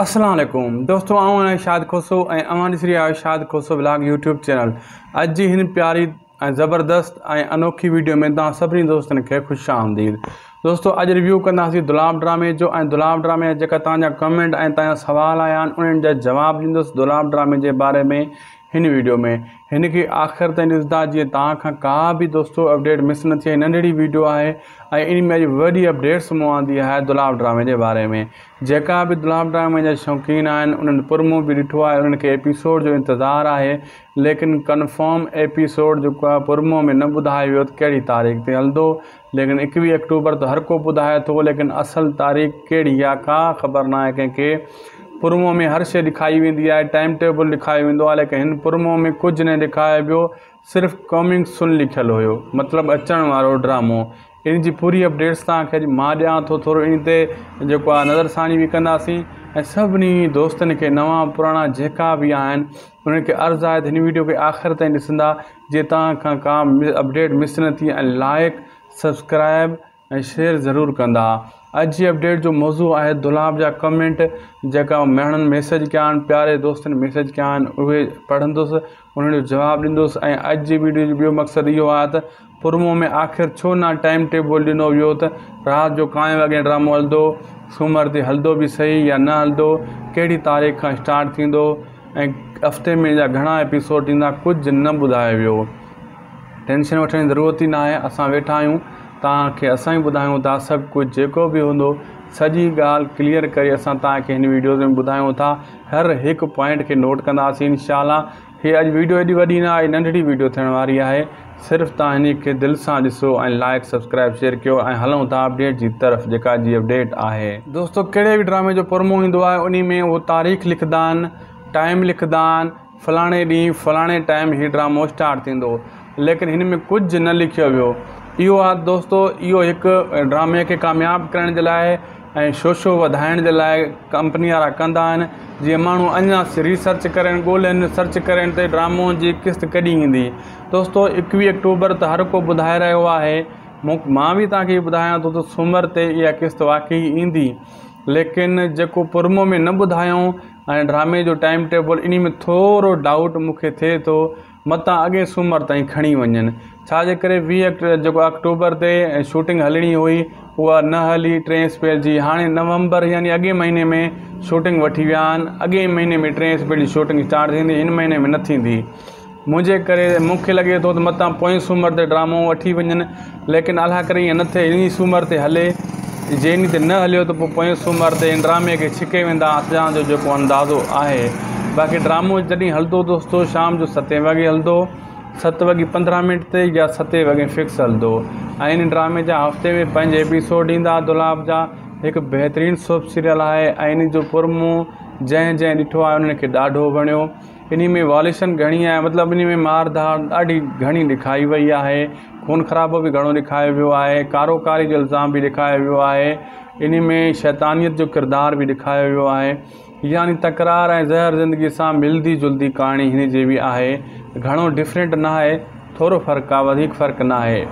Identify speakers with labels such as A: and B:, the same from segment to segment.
A: السلام عليڪم دوستو آئون آهيان شاهد کوسو ۽ اوهان ڏسي رهيا آهيو Shahid Khoso vlog YouTube channel. اڄ جي هن پياري ۽ زبردست ۽ انوکي ويڊيو ۾ توهان سڀني دوستن کي خوش آمديد. دوستو اڄ ريويو ڪنداسين دولاب ڊرامي جو ۽ دولاب ڊرامي جا جيڪا توهان جا ڪمينٽ ۽ توهان جا سوال آيا آهن انهن جا جواب ڏيندس دولاب ڊرامي جي باري ۾ هن ويڊيو ۾ هن کي آخر تائين ڏسندا جيئن توهان کان ڪا به دوستو اپڊيٽ مس نه ٿئي. ننڍڙي ويڊيو آهي ۽ ان ۾ اڄ وڏي اپڊيٽس مون آندي آهي دولاب ڊرامي جي باري ۾. جيڪا به دولاب ڊرامي جا شوقين آهن انهن پرمو به ڏٺو آهي انهن کي ايپيسوڊ جو انتظار آهي ليڪن ڪنفرم ايپيسوڊ جيڪو آهي پرمو ۾ نه ٻڌايو ويو ته ڪهڙي تاريخ تي هلندو ليڪن 21 آڪٽوبر ته هر ڪو ٻڌائي ٿو ليڪن اصل تاريخ ڪهڙي آهي ڪا خبر ناهي ڪنهن کي. پرمو ۾ هر شيء ڏکائي ويندي آهي ٽائيم ٽيبل ڏکايو ويندو آهي ليڪن هن پرمو ۾ ڪجهه نه ڏکايو ويو صرف ڪمنگ سن لکيل هيو مطلب اچڻ وارو ڊرامو ان جي پوري اپڊيٽس توهان کي اڄ مان ڏيان ٿو ٿورو ان تي جيڪو آهي نظر ثاني به ڪنداسين ۽ سڀني دوستن کي نوان پراڻا جيڪا به آهن انهن کي عرض آهي ته هن ويڊيو کي آخر تائين ڏسندا جي توهان کان ڪا اپڊيٽ مس نه ٿئي ۽ لائڪ سبسڪرائب ۽ شيئر ضرور ڪندا. اڄ جي اپڊيٽ جو موضوع آهي دولاب جا ڪمينٽ جيڪا ميڻن ميسيج ڪيا آهن پياري دوستن ميسيج ڪيا آهن اهي پڙهندس انهن جو جواب ڏيندس ۽ اڄ جي ويڊيو جو ٻيو مقصد اهو آهي ته پرومو ۾ آخر ڇو نه ٽائيم ٽيبل ڏنو ويو ته رات جو ڪائين وڳي ڊرامو هلندو سومر تي هلندو به صحيح يا نه هلندو ڪهڙي تاريخ کان اسٽارٽ ٿيندو ۽ هفتي ۾ جا گهڻا ايپيسوڊ ايندا ڪجهه نه ٻڌايو ويو. ٽينشن وٺڻ جي ضرورت ئي ناهي اسان ويٺا آهيون توهان کي اسان ئي ٻڌايون ٿا سڀ ڪجهه جيڪو به هوندو سڄي ڳالهه ڪليئر ڪري اسان توهان کي هن ويڊيوز ۾ ٻڌايون ٿا هر هڪ پوائنٽ کي نوٽ ڪنداسين انشاء الله هي اڄ ويڊيو ايڏي وڏي نه آهي ننڍڙي ويڊيو ٿيڻ واري آهي صرف توهان هن کي دل سان ڏسو ۽ لائڪ سبسڪرائب شيئر ڪيو ۽ هلون ٿا اپڊيٽ جي طرف جيڪا جي اپڊيٽ آهي. دوستو ڪهڙي به ڊرامي جو پرومو ايندو آهي انهي ۾ اهو تاريخ لکندا آهن ٽائيم لکندا آهن فلاڻي ڏينهن فلاڻي ٽائيم هي ڊرامو اسٽارٽ ٿيندو ليڪن هن ۾ ڪجهه نه لکيو ويو اهو آ دوستو اهو هڪ ڊرامي کي ڪامياب ڪرڻ جي لاء ۽ شوشو وڌائڻ جي لاء ڪمپني وارا ڪندا آهن جيئن ماڻهو اڃا ريسرچ ڪرن ڳولهن سرچ ڪرن ته ڊرامو جي قسط ڪڏهن ايندي دوستو 21 آڪٽوبر ته هر ڪو ٻڌائي رهيو آهي مون مان به توهان کي ٻڌايان ٿو ته سومر تي اها قسط واقعي ايندي ليڪن جيڪو پرمو ۾ نه ٻڌايائون ۽ ڊرامي جو ٽائيم ٽيبل انهي ۾ ٿورو ڊائوٽ مون کي ٿئي ٿو متان اڳئين سومر تائين کڻي وڃن ڇا جي ڪري 20 جيڪو آڪٽوبر تي شوٽنگ هلڻي هئي اها نه هلي ٽئين اسپيل جي هاڻي نومبر يعني اڳئين مهيني ۾ شوٽنگ وٺي ويا آهن اڳئين مهيني ۾ ٽئين اسپيل جي شوٽنگ اسٽارٽ ٿيندي هن مهيني ۾ نه ٿيندي منهنجي ڪري مون کي لڳي ٿو ته متان پوئين سومر تي ڊرامو وٺي وڃن ليڪن الله ڪري ائين نه ٿئي انهي سومر تي هلي جي انهي تي نه هليو ته پوء پوئين سومر تي ان ڊرامي کي ڇڪي ويندا اسان جو جيڪو اندازو آهي باقي ڊرامو جڏهن هلندو دوستو شام جو ستين وڳي هلندو ست وڳي 15 منٽ تي يا ستين وڳي فڪس هلندو ۽ ان ڊرامي جا هفتي ۾ پنج ايپيسوڊ ايندا دولاب جا هڪ بهترين سوپ سيريل آهي ۽ ان جو پرمو جنهن جنهن ڏٺو آهي انهن کي ڏاڍو وڻيو انهي ۾ واليشن گهڻي آهي مطلب انهي ۾ مار ڌاڙ ڏاڍي گهڻي ڏکائي وئي آهي خون خرابو به گهڻو ڏکايو ويو آهي ڪارو ڪاري جو الزام به ڏکايو ويو آهي انهي ۾ شيطانيت جو ڪردار به ڏکايو ويو آهي يعني تڪرار ۽ زهر زندگي سان ملدي جلدي ڪهاڻي هن جي به آهي گهڻو ڊفرنٽ نه آهي ٿورو فرق آهي وڌيڪ فرق نه آهي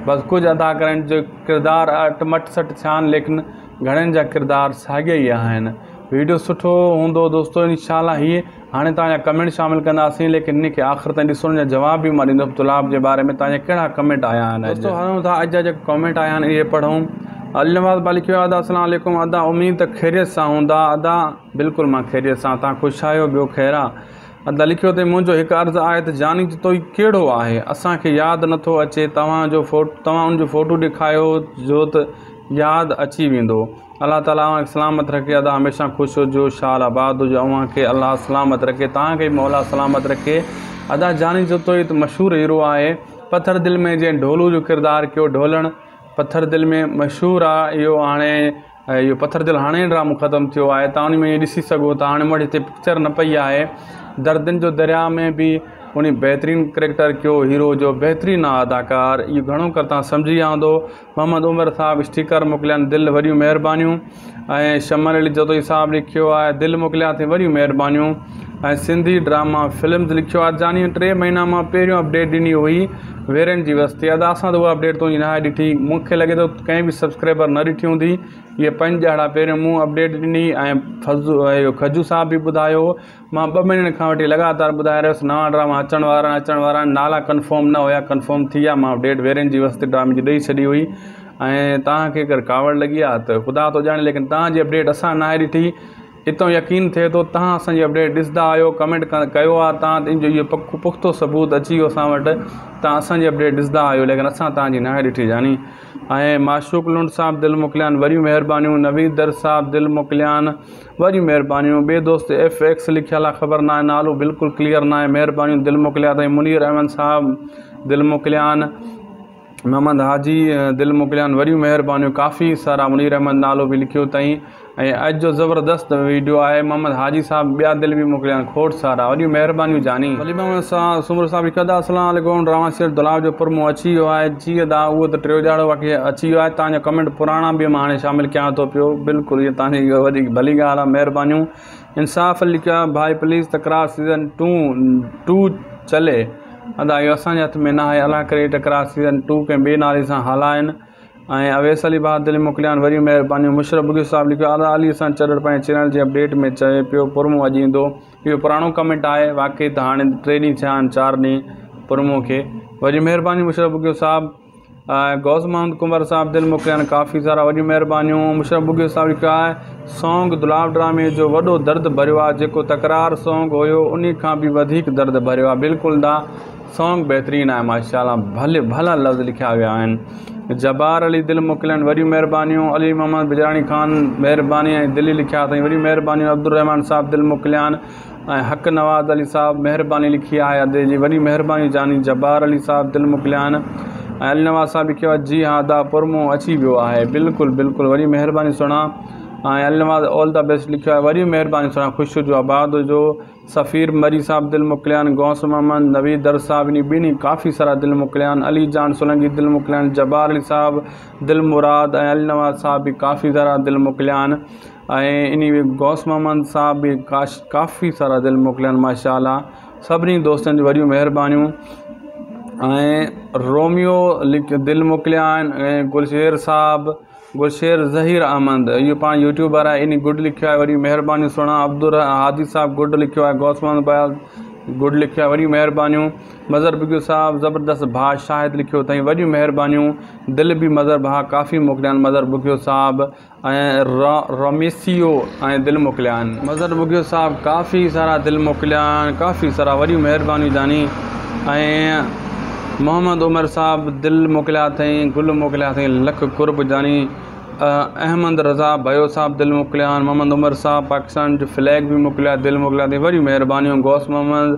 A: بس ڪجهه اداڪارن جو ڪردار اٽ مٽ سٽ ٿيا آهن ليڪن گهڻن جا ڪردار ساڳيا ئي آهن ويڊيو سٺو هوندو دوستو انشاء الله هي هاڻي توهان جا ڪمينٽ شامل ڪنداسين ليڪن ان کي آخر تائين ڏسو ان جا جواب به مان ڏيندس دولاب جي باري ۾ توهان جا ڪهڙا ڪمينٽ آيا آهن دوستو هلون ٿا اڄ جا جيڪا ڪمينٽ آيا آهن اهي پڙهون علي نواز ڀاء لکيو آهي ادا السلام عليڪم ادا اميد ته خيريت سان هوندا ادا بلڪل مان خيريت سان توهان خوش آهيو ٻيو خير آ ادا لکيو ته منهنجو هڪ عرض آهي ته جاني جتوئي ڪهڙو آهي اسان کي ياد نٿو اچي توهان جو فوٽو توهان ان جو فوٽو ڏيکايو جو ته ياد اچي ويندو الله تعالي اوهان کي سلامت رکي ادا هميشه خوش هجو شال آباد هجو اوهان کي الله سلامت رکي توهان کي به مولا سلامت رکي ادا جاني جتوئي ته مشهور هيرو آهي پٿر دل ۾ جنهن ڍولو جو ڪردار ڪيو ڍولڻ پٿر دل ۾ مشهور آ اهو هاڻي اهو پٿر دل هاڻي ڊرامو ختم ٿيو آهي توهان ان ۾ ڏسي سگهو ٿا هاڻي مون وٽ هتي پڪچر نه پئي آهي دردن جو درياء ۾ به انهي بهترين ڪريڪٽر ڪيو هيرو جو بهترين آ اداڪار اهو گهڻو ڪر توهان سمجهي ويا هوندو محمد عمر صاحب اسٽيڪر موڪليا آهن دل وڏيون مهربانيون ۽ شمر علي جتوئي صاحب لکيو آهي دل موڪليا اٿئي وڏيون مهربانيون ۽ سنڌي ڊراما فلمز لکيو آهي جاني ٽي مهينا مان پهريون اپڊيٽ ڏني هئي ويرين جي وستي ادا اسان ته اها اپڊيٽ تنهنجي ناهي ڏٺي مون کي لڳي ٿو ڪنهن به سبسڪرائبر نه ڏٺي هوندي اهي پنج ڏهاڙا پهريون مون اپڊيٽ ڏني ۽ فضو اهو کجو صاحب به ٻڌايو مان ٻه مهينن کان وٺي لڳاتار ٻڌائي رهيس نوان ڊراما اچڻ وارا آهن اچڻ وارا آهن نالا ڪنفرم نه هيا ڪنفرم ٿي ويا مان اپڊيٽ ويرين جي وستي ڊرامي جي ڏئي ڇڏي هئي ۽ توهان کي اگر ڪاوڙ لڳي آهي ته خدا ٿو ڄاڻي ليڪن توهان جي اپڊيٽ اسان ناهي ڏٺي اتان يقين ٿئي ٿو توهان اسان جي اپڊيٽ ڏسندا آهيو ڪمينٽ ڪيو آهي توهان ان جو اهو پڪو پختو ثبوت اچي ويو اسان وٽ توهان اسان جي اپڊيٽ ڏسندا آهيو ليڪن اسان توهان جي ناهي ڏٺي جاني ۽ معشوق لنڊ صاحب دل موڪليان وڏيون مهربانيون نويد در صاحب دل موڪليان وڏيون مهربانيون ٻي دوست ايف ايڪس لکيل آهي خبر ناهي نالو بلڪل ڪليئر ناهي مهربانيون دل موڪليا اٿئي منير احمد صاحب دل موڪليان محمد حاجي دل موڪليان وڏيون مهربانيون ڪافي سارا منير احمد نالو به لکيو اٿئي ۽ اڄ جو زبردست ويڊيو آهي محمد حاجي صاحب ٻيا دل به موڪليان کوڙ سارا وڏيون مهربانيون جاني. ولي محمد سان سومرو صاحب لکيو ادا السلام عليڪم ڊراما سيريل دولاب جو پرمو اچي ويو آهي جي ادا اهو ته ٽيو ڏهاڙو واقعي اچي ويو آهي توهان جا ڪمينٽ پراڻا به مان هاڻي شامل ڪيان ٿو پيو بلڪل اها توهان جي وڏي ڀلي ڳالهه آهي مهربانيون انصاف علي لکيو آهي ڀائي پليز تڪرار سيزن ٽو چلي ادا اهو اسان جي هٿ ۾ ناهي الله ڪري تڪرار سيزن ٽو ڪنهن ٻئي نالي سان هلائن ۽ اويس علي بهادر دل موڪليان وڏيون مهربانيون مشرف ٻگهيو صاحب لکيو ادا علي حسن چرڙ پنهنجي چينل جي اپڊيٽ ۾ چوي پيو پرمو اڄ ايندو اهو پراڻو ڪمينٽ آهي واقعي ته هاڻي ٽي ڏينهن ٿيا آهن چار ڏينهن پرمو کي وڏيون مهربانيون مشرف ٻگهيو صاحب غوث محمد ڪنور صاحب دل موڪليا آهن ڪافي سارا وڏيون مهربانيون مشرف ٻگهيو صاحب لکيو آهي سونگ دولاب ڊرامي جو وڏو درد ڀريو آهي جيڪو تڪرار سونگ هيو انهي کان به وڌيڪ درد ڀريو آهي بلڪل دا سونگ بهترين آهي ماشاءالله ڀلي ڀلا لفظ لکيا ويا آهن جبار علي دل موڪليا آهن وڏيون مهربانيون علي محمد بجراڻي خان مهرباني ۽ دلي لکيا اٿئي وڏيون مهربانيون عبدالرحمان صاحب دل موڪليا آهن ۽ حق نواز علي صاحب مهرباني لکي آهي ادي جي وڏي مهرباني جاني جبار علي صاحب دل موڪليا آهن ۽ علي نواز صاحب لکيو آهي جي ها ادا پرمو اچي ويو آهي بلڪل بلڪل وڏي مهرباني سهڻا ۽ علي نواز آل the best لکيو آهي وڏي مهرباني سهڻا خوش هجو آباد هجو سفير مري صاحب دل موڪليا آهن غوث محمد نويد در صاحب انهي ٻنهي ڪافي سارا دل موڪليا آهن علي جان سولنگي دل موڪليا آهن جبار علي صاحب دل مراد ۽ علي نواز صاحب به ڪافي سارا دل موڪليا آهن ۽ انهي غوث محمد صاحب به ڪاش ڪافي سارا دل موڪليا آهن ماشاء الله سڀني دوستن جون وڏيون مهربانيون ۽ روميو لک دل موڪليا آهن ۽ گلشير صاحب گلشير ظهير احمد اهو پاڻ يوٽيوبر آهي انهي گڊ لکيو آهي وڏيون مهربانيون سهڻا عبدالهادي صاحب گڊ لکيو آهي غوث محمد بياض گڊ لکيو آهي وڏيون مهربانيون مظهر بگيو صاحب زبردست ڀاء شاهد لکيو اٿائين وڏيون مهربانيون دل به مظهر ڀاء ڪافي موڪليا آهن مظهر بگيو صاحب ۽ رميسيو ۽ دل موڪليا آهن. مظهر ٻگهيو صاحب ڪافي سارا دل موڪليا آهن ڪافي سارا وڏيون مهربانيون جاني ۽ محمد عمر صاحب دل موڪليا اٿئي گل موڪليا اٿئي لک قرب جاني احمد رضا ڀيو صاحب دل موڪليا آهن محمد عمر صاحب پاڪستان جو فليگ به موڪليا دل موڪليا اٿئي وڏيون مهربانيون غوث محمد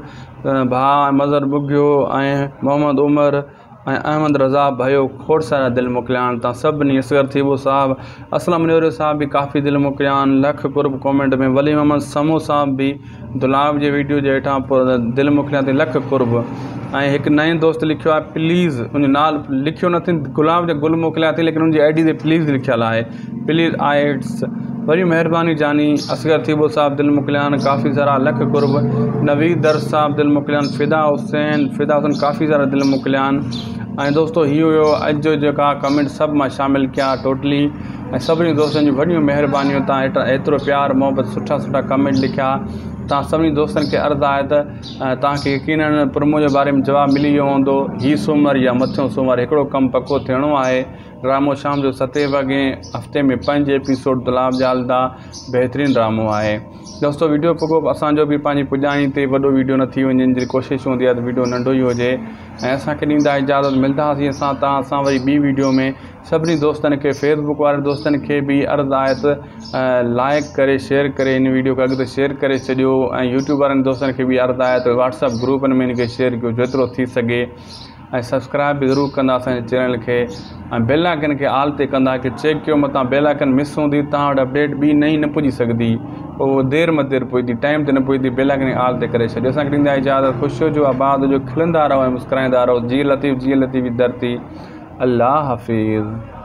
A: ڀاء مظهر ٻگهيو ۽ محمد عمر ۽ احمد رضا ڀيو کوڙ سارا دل موڪليا آهن تان سڀني اصغر ٿيٻو صاحب اسلم نوريو صاحب به ڪافي دل موڪليا آهن لک قرب ڪومينٽ ۾ ولي محمد سمون صاحب به دولاب جي ويڊيو جي هيٺان دل موڪليا اٿئي لک قرب ۽ هڪ نئين دوست لکيو آهي پليز ان جو نالو لکيو نه اٿئي گلاب جا گل موڪليا اٿئي ليڪن ان جي I D تي پليز لکيل آهي پليز آئيٽس وڏيون مهربانيون جاني اصغر ٿيٻو صاحب دل موڪليا آهن ڪافي سارا لک قرب نويد درس صاحب دل موڪليا آهن فدا حسين فدا حسين ڪافي سارا دل موڪليا آهن ۽ دوستو هي هيو اڄ جو جيڪا ڪمينٽ سڀ مان شامل ڪيا ٽوٽلي ۽ سڀني دوستن جون وڏيون مهربانيون تان ايترو پيار محبت سٺا سٺا ڪمينٽ لکيا تان سڀني دوستن کي عرض آهي ته تان کي يقينن پرومو جي باري ۾ جواب ملي ويو هوندو هي سومر يا مٿيون سومر هڪڙو ڪم پڪو ٿيڻو آهي ڊرامو شام جو ستين وڳي هفتي ۾ پنج ايپيسوڊ دولاب جا هلندا بهترين ڊرامو آهي دوستو ويڊيو پڳو اسان جو به پنهنجي پڄاڻي تي وڏو ويڊيو نه ٿي وڃي جي ڪوشش هوندي آهي ته ويڊيو ننڍو ئي هجي ۽ اسان کي ڏيندا اجازت ملنداسين اسان توهان سان وري ٻي ويڊيو ۾ سڀني دوستن کي فيسبوڪ وارن دوستن کي به عرض آهي ته لائڪ ڪري شيئر ڪري هن ويڊيو کي اڳتي شيئر ڪري ڇڏيو ۽ يوٽيوب وارن دوستن کي به عرض آهي ته واٽسپ گروپن ۾ هن کي شيئر ڪيو جيترو ٿي سگهي ۽ سبسڪرائب به ضرور ڪندا اسان جي چينل کي ۽ بيل آئڪن کي آل تي ڪندا ڪي چيڪ ڪيو متان بيل آئڪن مس هوندي توهان وٽ اپڊيٽ ٻي نئين نه پڄي سگهندي پوء دير م دير پڄندي ٽائيم تي نه پڄندي بيل آئڪن کي آل تي ڪري ڇڏيو اسان کي ڏيندا اجازت خوش هجو آباد هجو کلندا رهو ۽ مسڪرائيندا رهو جي لطيف جي لطيف جي ڌرتي الله حافظ.